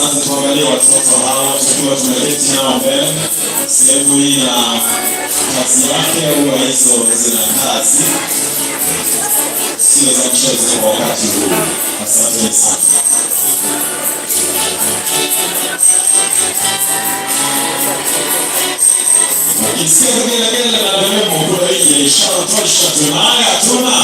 Wazazi, tuangalie watoto hawa tukiwa tumeketi nao mbele. Sehemu hii na kazi yake, huwa hizo zina kazi, sio za mchezo kwa wakati huu. Asanteni sana. Ukisikia vigelegele na nderemo kule nje, ishara tosha, tunaye hatuna.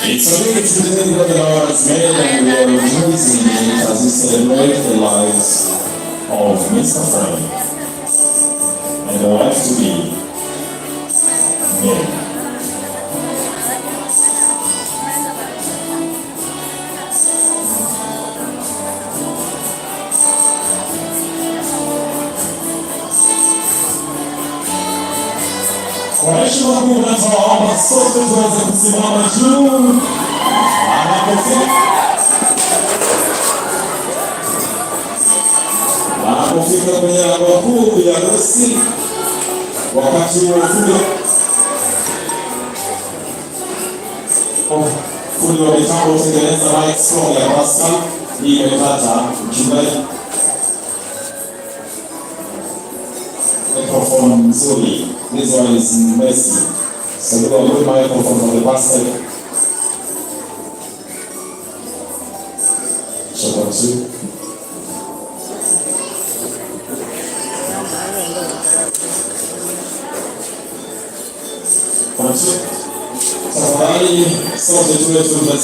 It's a beautiful day that the Lord has made, and we are rejoicing in it as we celebrate the lives of Mr. Frank and the wife to be, Mary. Kwa heshima kubwa tunaomba sote tuweze kusimama juu anapofika kwenye lango kuu ya harusi. Wakati huo fundi wa mitambo hutengeneza mic strong ya Pascal. Hii imekata mchungaji microphone nzuri. This one is messy. So we got a good microphone for the pastor. Check one, two. One, two. Tafadhali sote tuwe tumesimama.